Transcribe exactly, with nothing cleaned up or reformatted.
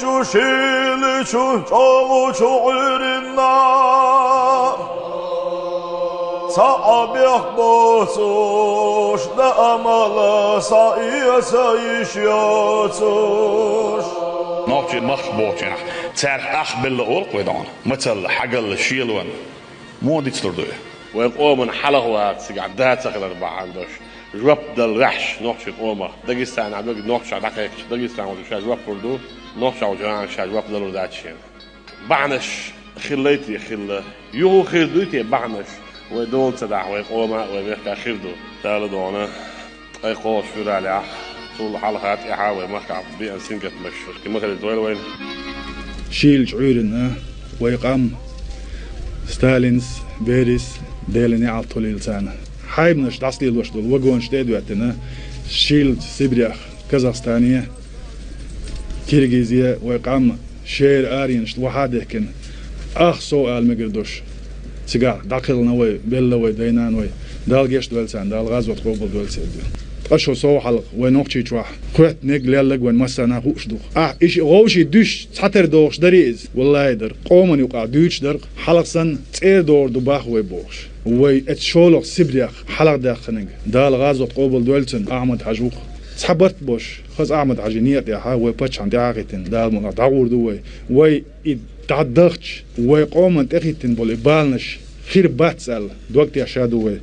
Чу шилчу чӀогӀу чу Ӏуьйринна, цхьа а бехк боцуш, дан а мала схьаэца йиш йоцуш. Нохчий махка бохучу хенахь, цаьрга ах белла олу-кх вай дона, мацалла, хьагалла, шелонна. Муха дицлур ду и? Вайн къоман хьалха ваха цигахь да ца хилар бахьана долуш, жоп дала ваьхьаш нохчийн къомах, Дагестанехь берг нохчех дӀакхайкхича, Дагестан волчу ша жоп лур ду, нохчех волчу ша жоп далур дац шена. Бахьанаш хиллай те, хилла? Юха хир дуй те бахьанаш? Вай дола ца дахь, вай къома а, вай мехка а хир ду. Дала дона. Ткъе кхоалгӀачу февралехь, цул хьалха, тӀаьхьа вай махкахь беана сингаттамаш, кхин ма хилийта вайла вайна. Шийлачу Ӏуьйранна вай къам Сталинс, Берис, Делан неӀалт хуьлийла царна, хьайбанаш дӀасалелош долу вагонаш тӀе а доьттина, Шийлачу Сибрех, Казахстане, Киргизе вай къам шера аренашна вахьа а дехкина, ах сов ала мегар долуш, цигахь дӀакхелхина вай, белла вай дай-наной. Дала гечдойла царна, Дала гӀазот къобалдойла церан. Ткъа шо сов хьалха вай Нохчийчохь кхоьттинарг, лелларг вайн массарна а хууш ду-кх. Ахь и шиъ вовшийн дуьсуш цхьатера догӀуш дарий иза? Валлахьи, дара. Къоман юкъахь дуьйцуш дара-кх, хьалха санна цӀера догӀур ду боху вай бохуш. Вай оцу шолгӀа Сибрех хьалха даьккхинарг, Дала гӀазот къобалдойла цуьнан, Ахьмад-Хьаьжа ву-кх. Цхьа барт болуш, хаза Ахьмад-Хьаьжин некъа тӀехь вай паччахьна тӀаьхьахӀиттина, Дала мукъалахь, дӀагӀур ду вай. Вай и дӀадахча, вай къоманна тӀехӀиттина болу и баланаш хир бац аьлла, дог тешна ду вай.